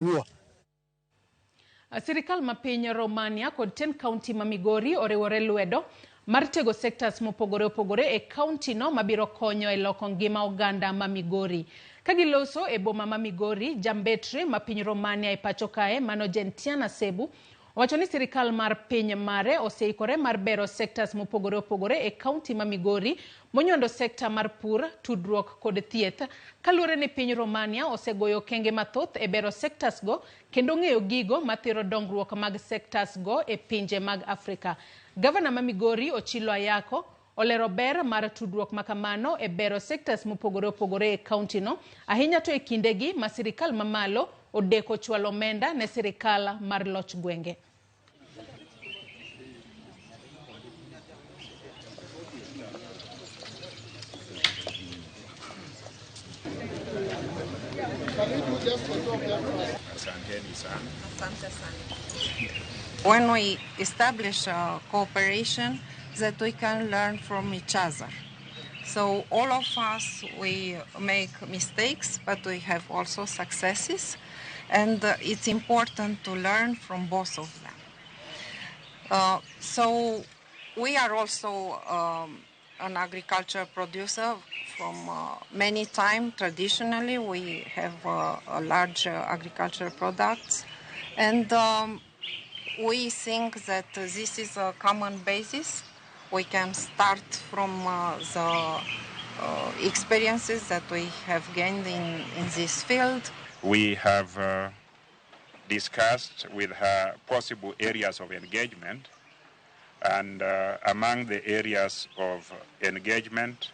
Lua. Sirikal ma piny Romania kod 10 kaunti ma Migori oriwore lwedo mar tego sectors mopogore opogore e kaunti no mabiro konyo e loko ngima oganda ma Migori. Ka giloso e boma ma Migori, jambetre ma piny Romania e pacho kae mano Gentiana Sebu owacho ni sirikal mar piny mare oseikore mar bero sectors mopogore opogore e kaunti ma Migori monyondo sekta mar pur, tudruok kod thieth. Kaluwore ni piny Romania osegoyo okenge mathoth e bero sectors go kendo ng'eyo gigo mathiro dongruok mag sectors go e pinje mag Afrika. Gavana ma Migori Ochilo Ayako olero ber mar tudruok makamano e bero sectors mopogore opogore e kaunti no, ahinya to e kindegi ma sirikal mamalo odeko chwalo omenda ne sirikal mar loch gwenge. Asanteni sana. Asante sana. When we establish a cooperation, that we can learn from each other. So all of us, we make mistakes, but we have also successes, and it's important to learn from both of them. So we are also an agriculture producer from many time. Traditionally, we have a large agriculture products, and we think that this is a common basis. We can start from the experiences that we have gained in this field. We have discussed with her possible areas of engagement, and among the areas of engagement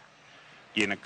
include